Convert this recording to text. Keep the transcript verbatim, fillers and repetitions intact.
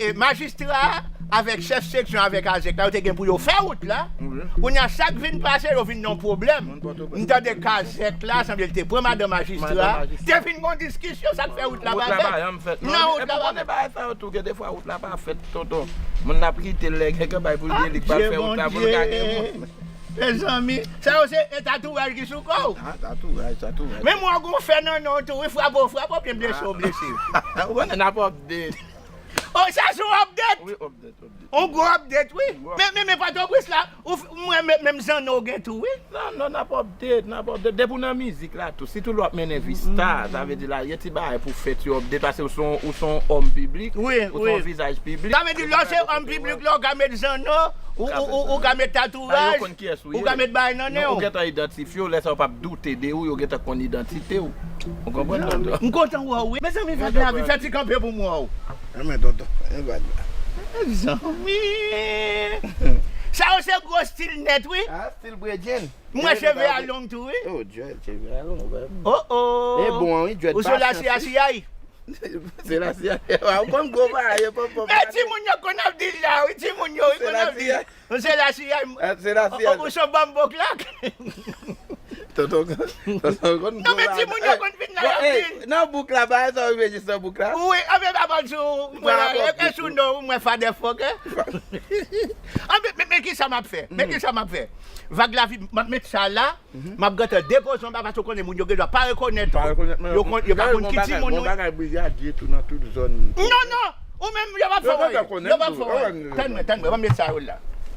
e, majistra a avèk chèf seksyon avèk azèk la, yo te gen pou yo fè wout la. Kounye a, sa k vin pase, yo vin nan pwoblèm. M tande kazèk la, sanble l te pran madan majistra a. Te vin gon diskisyon, sa k fè wout la pa fèt. Non, wout la pa fèt. Epi konnen bagay sa yo tou, gen defwa wout la pa fèt, tonton. Moun nan ap kite l lè gen kanpay pou l gen li k pral fè wout la pou l ka gen moun. Mezanmi, sa yo se e tatouaj ki sou kò w. Ah, tatouaj, tatouaj. Men mwen gon fè nan non tou, wi, frape w, frape w, byen blese w, blese. Ou konnen n ap update. Oh, sa se yon update? Wi, update, update. On gwo update, wi. Men, men, men Pòtoprens la, ou, mwen, men, menm zanno w gen tou, wi. Non, non, n ap update, n ap update. Depi w nan mizik la tou, sitou lè w ap mennen vi sta, sa vle di la, gen ti bagay pou fèt yo update, paske ou se yon, ou se yon òm piblik, ou se yon vizaj piblik. Sa vle di, lè w se òm piblik la, ou ka met zanno, ou, ou, ou, ou ka met tatouaj, ou ka met bagay nan nen w. Ou gentan idantifye w, lè sa yo p ap doute de ou, yo gentan konn idantite w. Ou konprann, tonton? M kontan wè w, wi. Mezanmi, vag la vin fè ti kanpe pou m wè w. Anmè, tonton, e vag la. Mezanmi. Sa yo se gwo stil nèt, wi. Ah, stil bredjenn. M wè cheve a long tou, wi. Oh, Joel, cheve a long, wè. Oh, oh. E bon, wi, Joel. Ou se la si a si ay. Se la si a si ay. Ou konn gwo bagay, pòp, pòp. Men timoun yo konn ap di l la, wi, timoun yo, wi, konn ap di l. Se la si a si ay. Se la si a si ay. Ou se bamboklak. Tonton, tonton, konn gwo bagay. Non, men timoun yo konn vin la, y ap di. Nan bouk la, bagay sa yo rive jis nan bouk la. Wi, anfen, pa pral sou, mwen la, e sou non, mwen fadè fòkè. Anfen, men, men ki sa m ap fè? Men ki sa m ap fè? Vag la vin, m ap met sa la. M ap gentan depoze anba paske w konnen moun yo gendwa pa rekonèt ou. Yo konn, yo pa konn ki timoun ou ye. Gon bagay brigadye tou nan tout zòn. Non, non! Ou menm, yo p ap fè w anyen. Yo p ap fè w anyen. Tann mwen, tann mwen, ban m met sa yo la.